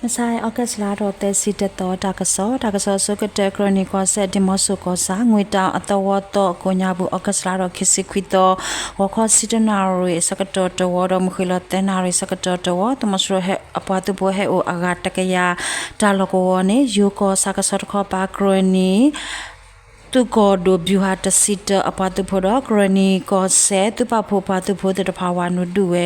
မဆါ August လါထီၣ်သၢဆံတသီ တၢ်ကစီၣ်, တၢ်ကစီၣ်အဆိကတၢၢ် ကရၢနံၤကီၢ်စဲၣ် ဒံမီစိၣ်ကီၢ်ဆၣ် ငွေတောင် အသဝီသီအကိးညါပူၤ August လါထီၣ်ခံဆံခွံသီ ဂီၤခီဆံတၢနၣ်ရံၣ်အဆၢကတီၢ်တဝီ ဒီးမုၢ်ဃ့ၢ်လီၤသၢနၣ်ရံၣ်အဆၢကတီၢ်တဝီ သုးမီၤစိရိၤအပှၤသုးဖိဟဲအိၣ်အဂၤတကယၤ တၢ်လီၢ်ကဝီၤန့ၣ် ယိၤကီၢ်ဆၣ်ကဆီတခီပၤ ကရၢနံၤ သုးကီၢ်ဒိၣ် ဗျူဟာတဆံတၢ အပှၤသုးဖိဒီး ကရၢနံၤကီၢ်စဲၣ် သုးပာ်ဖှိၣ်ပှၤသုးဖိသ့ၣ်တဖၣ် ဝၤနုာ်ဒုးဝဲ,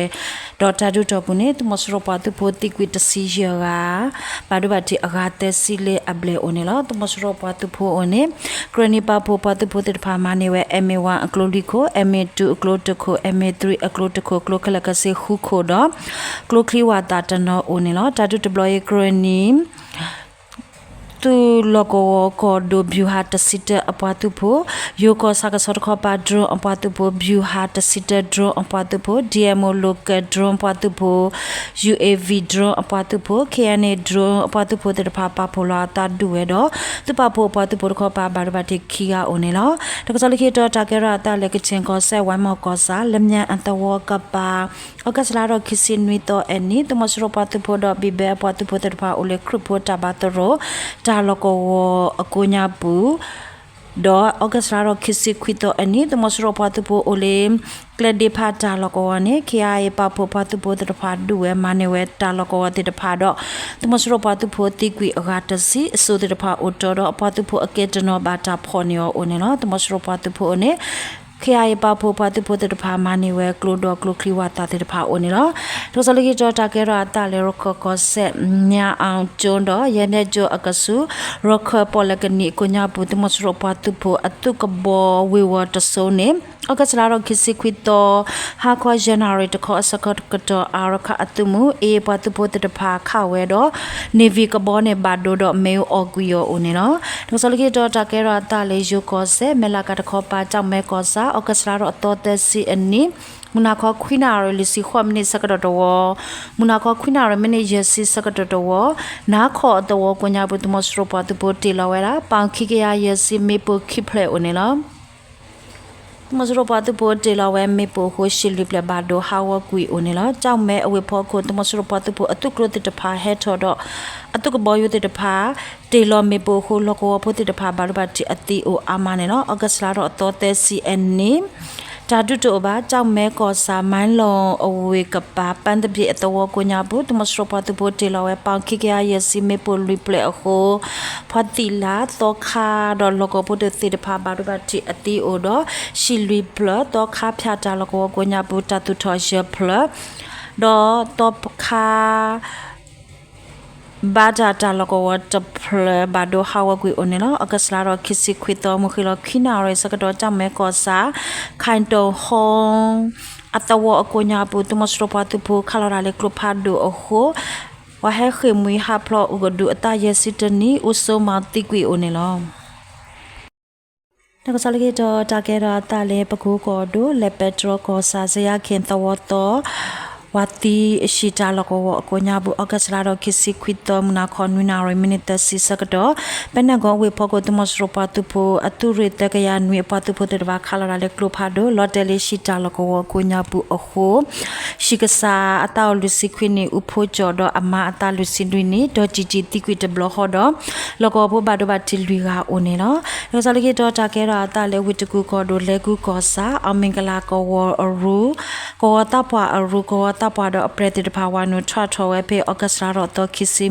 ဒီးတၢ်ဒုးတီၢ်ပူၤန့ၣ် သုးမီၤစိရိၤပှၤသုးဖိသံကွံာ်တဆံယဲၢ်ဂၤ, ဘၣ်ဒိဘၣ်ထံးအဂၤသၢဆံလၢအဘျဲၣ်အိၣ်န့ၣ်လီၤ. သုးမီၤစိရိၤပှၤသုးဖိအိၣ်န့ၣ် ကရၢနံၤပာ်ဖှိၣ်ပှၤသုးဖိသ့ၣ်တဖၣ်မၤန့ၢ်ဝဲ M A one အကျိလံခိၣ်, M A two အကျိတခိၣ်, M A three အကျိတခိၣ်, ကျိခဲလၢာ်ခဲဆ့ဃုခိၣ်ဒီး ကျိချံဝၣ်သၣ်တနီၤအိၣ်န့ၣ်လီၤ. တၢ်ဒုးတဘျီအံၤ ကရၢနံၤ သုးလီၢ်ကဝီၤကီၢ်ဒိၣ် ဗျူဟာတဆံတၢ အပှၤသုးဖိ, ယိၤကီၢ်ဆၣ်ကဆီတခီပၤ drone အပှၤသုးဖိ, ဗျူဟာတဆံတၢ drone အပှၤသုးဖိ, D M O local drone ပှၤသုးဖိ, U A V drone အပှၤသုးဖိ, K N A drone အပှၤသုးဖိသ့ၣ်တဖၣ် ပာ်ဖှိၣ်လီၤအသးဒုးဝဲဒီး သုးပာ်ဖှိၣ်အပှၤသုးဖိတခီပၤ ဘၣ်ဒိဘၣ်ထံးခံဂၤအိၣ်န့ၣ်လီၤ. တၢ်ကစီၣ်လၢခံတီၤ တၢ်ကဲထီၣ်အသးလၢ ကခၠ့ၣ်ကီၢ်စဲၣ် ဝဲမီၢ်ကီၢ်ဆၣ် လၢမၠဲအသဝီကပၤ August လါထီၣ်ခံဆံနွံသီအနံၤ သုးမီၤစိရိၤပှၤသုးဖိဒီး ဘံၣ်ဘဲအပှၤသုးဖိသ့ၣ်တဖၣ် အိၣ်လၢခရံာ်ဖိတၢ်ဘါသရိာ် တၢ်လီၢ်ကဝီၤအကိးညါပူၤ, ဒီး August လါထီၣ်ခံဆံခွံသီအနံၤ သုးမီၤစိရိၤပှၤသုးဖိအိၣ်လၢ ကျဲဒ့ဖးတၢ်လီၢ်ကဝီၤန့ၣ် K I A ပာ်ဖှိၣ်ပှၤသုးဖိသ့ၣ်တဖၣ်ဒုးဝဲမၤန့ၢ်ဝဲတၢ်လီၢ်ကဝီၤသ့ၣ်တဖၣ်ဒီး သုးမီၤစိရိၤပှၤသုးဖိသံကွံာ်အဂၤတဆံ အစိၣ်သ့ၣ်တဖၣ်အိၣ်တီဒီး အပှၤသုးဖိအကဲတနီၤဘၣ်တၢ်ဖီၣ်န့ၢ်အီၤအိၣ်န့ၣ်လီၤ. သုးမီၤစိရိၤပှၤသုးဖိအိၣ်န့ၣ် K I A ပာ်ဖှိၣ်ပှၤသုးဖိသ့ၣ်တဖၣ်မၤန့ၢ်ဝဲကျိဒီးကျိချံဝၣ်သၣ်သ့ၣ်တဖၣ်အိၣ်န့ၣ်လီၤ. တၢ်ကစီၣ်လၢခံတီၤ တၢ်ကဲထီၣ်အသးလၢ ရခၢၣ်ကီၢ်စဲၣ် မၠဲအီကၠိဒီး ယဲၢ်မၠဲကၠိအကဆူး ရခၢၣ်ပီၣ်လဲၣ်ကနံၣ်အကိးညါပူၤ သုးမီၤစိရိၤပှၤသုးဖိအသုးကဘီဝ့ၢ်ဝီၤတစိၤန့ၣ် August လါထီၣ်ခံဆံခွံသီ ဟါခီယဲၢ်နၣ်ရံၣ်တခီအဆၢကတီၢ် အါရခၣ်အသုးမုၢ် AA ပှၤသုးဖိသ့ၣ်တဖၣ်ခးဝဲဒီး Navy ကဘီန့ၣ်ဘၣ်ဒိဒီးမ့ၣ်အူအီၣ်ကွံာ်အီၤအိၣ်န့ၣ်လီၤ. တၢ်ကစီၣ်လၢခံတီၤ တၢ်ကဲထီၣ်အသးလၢယိၤကီၢ်စဲၣ် မဲၢ်လးကၤတခီပၤ ကၠီၣ်မဲကီၢ်ဆၣ် August လါထီၣ်အသီသၢဆံအနံၤ မုၢ်နၤခီခွံနၣ်ရံၣ်လွံၢ်ဆံဃိးမံးနံးဆၢကတီၢ်တဝီ မုၢ်နၤခီခွံနၣ်ရံၣ်မံးနံးယဲၢ်ဆံဆၢကတီၢ်တဝီ နါခီၣ်အသဝီကိးညါပူၤ သုးမီၤစိရိၤပှၤသုးဖိတ့ၢ်လီၤဝဲဒၣ် ပီၣ်ခံကယၤယဲၢ်ဆံမ့ၣ်ပိၢ်ခံဖျၢၣ်အိၣ်န့ၣ်လီၤ. သုးမီၤစိရိၤပှၤသုးဖိတ့ၢ်လီၤဝဲမ့ၣ်ပိၢ်အဃိ ဟံၣ်လွံၢ်ဖျၢၣ်ဘၣ်ဒိဟးဂီၤကွံာ်အိၣ်န့ၣ်လီၤ. ကၠီၣ်မဲအဝ့ၢ်ဖီခိၣ် သုးမီၤစိရိၤပှၤသုးဖိအသုးကျိၤသ့ၣ်တဖၣ်ဟဲထီၣ်ဒီး အသုးကဘီယူၤသ့ၣ်တဖၣ် တ့ၢ်လီၤမ့ၣ်ပိၢ်အဃိ လီၢ်ကဝီၤဖိသ့ၣ်တဖၣ်ဘၣ်ဒိဘၣ်ထံးအသံအိၣ်အါမးန့ၣ်လီၤ. August လါထီၣ်အသီသၢဆံအနံၤ တၢ်ဒုးတအိၣ်ဘၣ် ကၠီၣ်မဲကီၢ်ဆၣ် မၢလီၤအဝ့ၢ်ကပၤ ပၢ်သဘ့ၣ်အသဝီကိးညါပူၤ သုးမီၤစိရိၤပှၤသုးဖိတ့ၢ်လီၤဝဲ ပီၣ်ခံကယၤယဲၢ်ဆံမ့ၣ်ပိၢ်လွံၢ်ဖျၢၣ်အဃိ ဖီသံၣ်လါ သီခါဒီးလီၢ်ကဝီၤဖိသ့ၣ်တဖၣ်ဘၣ်ဒိဘၣ်ထံးအသံအိၣ်ဒီး ဟံၣ်လွံၢ်ဖျၢၣ် သီခါဖၠၣ်တၢ်လီၢ်ကဝီၤကိးညါပူၤ တၢ်သူၣ်ထီၣ်ယဲၢ်ဖျၢၣ် ဒီးသီခါ ဘၣ်တၢ်တၢ်လီၢ်ကဝီၤတဖျၢၣ်ဘၣ်ဒိဟးဂီၤကွံာ်အိၣ်န့ၣ်လီၤ. August လါထီၣ်ခံဆံခွံသီ မုၢ်ဃ့ၢ်လီၤခံနၣ်ရံၣ်ဆၢကတီၢ် ကၠီၣ်မဲကီၢ်ဆၣ် ခၢၣ်တိၣ်ဟီ အသဝီအကိးညါပူၤ သုးမီၤစိရိၤပှၤသုးဖိခးလီၤတၢ်လၢကျိဖးဒိၣ်အဃိ ပှၤဟဲဃ့ၢ်မှံဟးဖျိးအိၣ်ကဒုအသးယဲၢ်ဆံတနံၣ် အိၣ်ဆိးမၤသံကွံာ်အိၣ်န့ၣ်လီၤ. တၢ်ကစီၣ်လၢခံတီၤ တၢ်ကဲထီၣ်အသးလၢ ပကိကီၢ်ဒိၣ် လဲၤပဲတြီကီၢ်ဆၣ် စယါခ့ၣ်သဝီသီ ဝၤသံအဟံၣ်တၢ်လီၢ်ကဝီၤအကိးညါပူၤ August လါထီၣ်ခံဆံခွံသီ မုၢ်နၤခီနွံနၣ်ရံၣ်မံးနံးသၢဆံဆၢကတီၢ် ပဲနၢ်ကီၢ်ဝ့ၢ်ဖီခိၣ် သုးမီၤစိရိၤပှၤသုးဖိ အသုးရ့ၣ်သၢကယၤနွံအပှၤသုးဖိသ့ၣ်တဖၣ် ခးလီၤတၢ်လၢကျိဖးဒိၣ် လီၤတဲာ်လၢဟံၣ်တၢ်လီၢ်ကဝီၤအကိးညါပူၤအဃိ ဟံၣ်ကစၢ်အသးအိၣ်လွံၢ်ဆံခွံနံၣ် အူဖိကၠီၣ်ဒီးအမါအသးလွံၢ်ဆံလွံၢ်နံၣ် ဒီးကံၣ်ကံၣ်သံကွံာ်တဘျီဃီဒီး လီၢ်ကဝီၤဖိဘၣ်ဒိဘၣ်ထံးလွံၢ်ဂၤအိၣ်န့ၣ်လီၤ. တၢ်ကစီၣ်လၢခံတီၤ တၢ်ကဲထီၣ်အသးလၢ ဝ့ၢ်တကူၣ်ကီၢ်ဒိၣ် လဲၤကူကီၢ်ဆၣ် အီၣ်မ့ၢ်ကလးကဝီၤအရူ ကဝီၤသးပှၢ်အရူ ကဝီၤသးပှၢ်ဒီးအပြဲၢ်သ့ၣ်တဖၣ် ဝၤနုာ်ထွဲထီၣ်ဝဲဖဲ August လါထီၣ်သီခံဆံ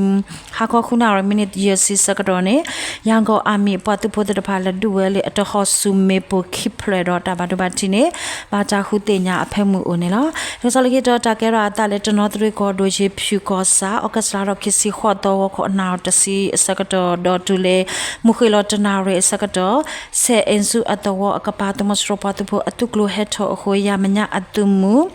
ဟါခီဃုနၣ်ရံၣ်မံးနံးယဲၢ်ဆံဆၢကတီၢ်န့ၣ် ရန်ကုန် Army ပှၤသုးဖိသ့ၣ်တဖၣ် လဲၤဒုးဝဲလၢအတဟီၣ်ဆူၣ်မ့ၣ်ပိၢ်ခံဖျၢၣ်ဒီး တၢ်ဘၣ်ဒိဘၣ်ထံးန့ၣ် ဘၣ်တၢ်ဃုသ့ၣ်ညါအဖၢမုၢ်အိၣ်န့ၣ်လီၤ. တၢ်ကစီၣ်လၢခံတီၤ တၢ်ကဲထီၣ်အသးလၢ တနီသရံၣ်ကီၢ်ဒိၣ် ယ့ၣ်ဖၠူၣ်ကီၢ်ဆၣ် August လါထီၣ်ခံဆံဃိးသီ ဂီၤခီနၣ်ရံၣ်တဆံအဆၢကတီၢ် ဒီးတုၤလၢ မုၢ်ဃ့ၢ်လီၤတနၣ်ရံၣ်အဆၢကတီၢ် ဆဲးအ့ၣ်ဆူအသဝီအကပၤ သုးမီၤစိရိၤပှၤသုးဖိအသုးကျိၤဟဲထီၣ်အဃိ ယၤမဲာ်ညါအသုးမုၢ်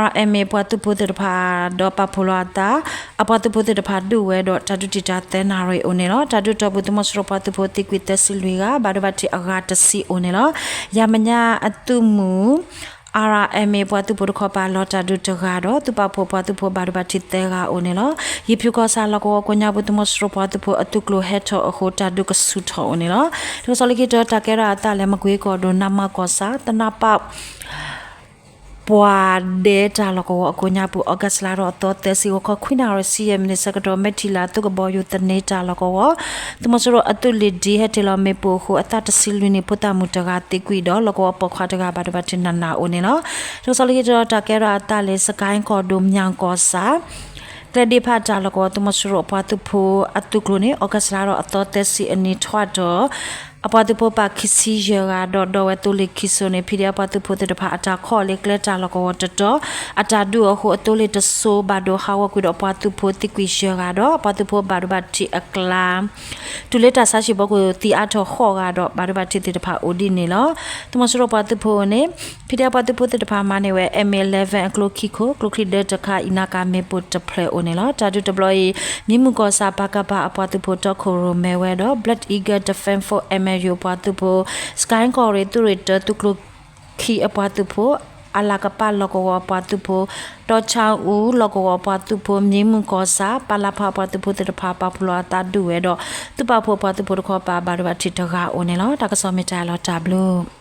R M A ပှၤသုးဖိသ့ၣ်တဖၣ် ဒီးပာ်ဖှိၣ်လီၤအသး အပှၤသုးဖိသ့ၣ်တဖၣ်ဒုးဝဲဒီး တၢ်ဒုးတံာ်တာ်သၢနၣ်ရံၣ်အိၣ်န့ၣ်လီၤ. တၢ်ဒုးတီၢ်ပူၤ သုးမီၤစိရိၤပှၤသုးဖိသံကွံာ်သၢဆံလွံၢ်ဂၤ ဘၣ်ဒိဘၣ်ထံးအဂၤတဆံအိၣ်န့ၣ်လီၤ. ယၤမဲာ်ညါအသုးမုၢ် R M A ပှၤသုးဖိတခီပၤ လီၤတၢ်ဒုးတဂၤဒီး သုးပာ်ဖှိၣ်ပှၤသုးဖိဘၣ်ဒိဘၣ်ထံးသၢဂၤအိၣ်န့ၣ်လီၤ. ယ့ၣ်ဖၠူၣ်ကီၢ်ဆၣ်လီၢ်ကဝီၤကိးညါပူၤ သုးမီၤစိရိၤပှၤသုးဖိအသုးကျိၤဟဲထီၣ်အဃိ တၢ်ဒုးကဆူၣ်ထီၣ်အိၣ်န့ၣ်လီၤ. တၢ်ကစီၣ်လၢခံတီၤ တၢ်ကဲထီၣ်အသးလၢ မကွ့ကီၢ်ဒိၣ် နးမးကီၢ်ဆၣ် သနၢ်ပၢ် ပှၤဒဲတၢ်လီၢ်ကဝီၤအကိးညါပူၤ August လါထီၣ်အသီသၢဆံ ဂီၤခီခွံနၣ်ရံၣ်ဆံယဲၢ်မံးနံးဆၢကတီၢ် မဲထံလါသုးကဘီယူၤသန့တၢ်လီၢ်ကဝီၤ သုးမီၤစိရိၤအသုးလ့ၣ်ဒံ ဟဲတ့ၢ်လီၤမ့ၣ်ပိၢ်အဃိ အသးတဆံလွံၢ်နံၣ် ဖိသၣ်မုၣ်တဂၤသံကွံာ်ဒီး လီၢ်ကဝီၤပိာ်ခွါတဂၤ ဘၣ်ဒိဘၣ်ထံးနးနးအိၣ်န့ၣ်လီၤ. တၢ်ကစီၣ်လၢခံတတီၤ တၢ်ကဲထီၣ်အသးလၢ စကဲၣ်ကီၢ်ဒိၣ် မၠၣ်ကီၢ်ဆၣ် ကျဲဒ့ဖးတၢ်လီၢ်ကဝီၤ သုးမီၤစိရိၤအပှၤသုးဖိအသုးကျိၤန့ၣ် August လါထီၣ်အသီသၢဆံအနံၤထီၣ်အတီၢ် အပှၤသုးဖိပာ်ခံဆံယဲၢ်ဂၤဒီး ဒီဝဲသိလ့ၣ်ခံစိၤန့ၣ် PDF အပှၤသုးဖိသ့ၣ်တဖၣ်အတၢ်ခီၣ်လၢကျဲတၢ်လီၢ်ကဝီၤတတီၤ အတၢ်ဒုးအဃိ အသိလ့ၣ်တစိၤဘၣ်ဒိဟးဂီၤကွံာ်ဒီး အပှၤသုးဖိသံကွံာ်ယဲၢ်ဂၤဒီး အပှၤသုးဖိဘၣ်ဒိဘၣ်ထံးအကျါ တုၤလၢတၢ်ဆါဟံၣ်ဘီကီၢ်သံအါထီၣ်ဃိးဂၤဒီး ဘၣ်ဒိဘၣ်ထံးသ့ၣ်တဖၣ်အိၣ်ဒ်န့ၣ်လီၤ. သုးမီၤစိရိၤပှၤသုးဖိန့ၣ် PDF ပှၤသုးဖိသ့ၣ်တဖၣ်မၤန့ၢ်ဝဲ MA eleven အကျိခံခိၣ် ကျိချံဒၢတခါအံၤ နါကၤမ့ၣ်ပိၢ်တဖျၢၣ်အိၣ်န့ၣ်လီၤ. တၢ်ဒုးတဘျီအံၤ မံမုၢ်ကီၢ်ဆၣ် ပကဖ အပှၤသုးဖိတီခိၣ်ရိၣ်မဲဝဲဒီး Black Eagle Defense Force MLU အပှၤသုးဖိ စကဲၣ်ကီၢ်ရ့ၣ်သုးရ့ၣ်တၢ သုးကျိခံအပှၤသုးဖိ အလၤကပၤလီၢ်ကဝီၤအပှၤသုးဖိ တီဆါအူလီၢ်ကဝီၤအပှၤသုးဖိ မံမုၢ်ကီၢ်ဆၣ် ပလဖ အပှၤသုးဖိသ့ၣ်တဖၣ် ပာ်ဖှိၣ်လီၤအသးဒုးဝဲဒီး သုးပာ်ဖှိၣ်အပှၤသုးဖိတခီပၤ ဘၣ်ဒိဘၣ်ထံးတဂၤအိၣ်န့ၣ်လီၤ. တၢ်ကစီၣ်မ့ၢ်တၢ်အလီၤတၢ်ဘျုး